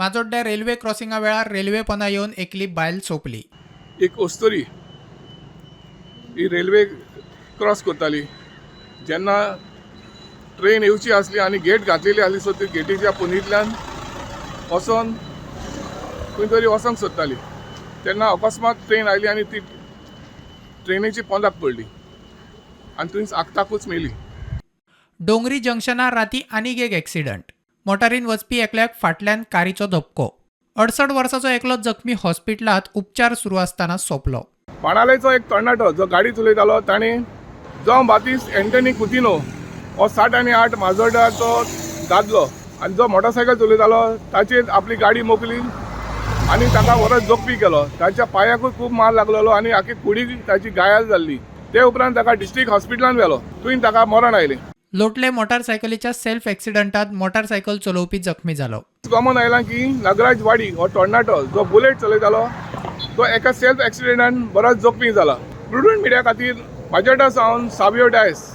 माजोड्ड्या railway क्रॉसिंगा वेळार railway पोंदा येवन एकली बायल सोंपली. एक अस्तुरी ही रेल्वे क्रॉस करताली जेन्ना ट्रेन येवची आसली आनी गेट घातलेली आसली, सो ती गेटीच्या पोंदींतल्यान वचोन खंय तरी वचोंक सोदताली तेन्ना अकस्मात ट्रेन आयली आनी ती ट्रेनीची पोंदाक पडली आनी थंयच आक्ताकूच मेली. डोंगरी जंक्शनार राती आनीक एक एक्सिडंट. मोटारीन वचपी एकल्याक फाटल्यान कारीचो धपको. 68 वर्साचो एकलो जखमी हॉस्पिटलांत उपचार सुरू आसतना सोंपलो. बाणालेचो एक तरणाटो जो गाडी चलयतालो ताणें जो बातीस एंटनी कुतिनो हो 60 आनी 8 माजोड्डाचो दादलो आनी जो मोटरसायकल चलयतालो ताचेर आपली गाडी मोखली आनी ताका व्हरोन जखमी केलो. ताच्या पांयाकूय खूब मार लागलेलो आनी आखी कुडीक ताची घायाल जाल्ली. ते उपरांत ताका डिस्ट्रिक्ट हॉस्पिटलान व्हेलो, थंय ताका मरण आयलें. लोटले मोटारसायकलीच्या सेल्फ एक्सिडंटात मोटारसायकल चलोवपी जखमी जालो. कॉमन आयलां की नागराज वाडी हो तरणाटो जो बुलेट चलयतालो तो एका सेल्फ एक्सिडेंटान बरोच जखमी जाला. प्रुडंट मिडिया खातीर माजोड्डा सावन सावियो डायस.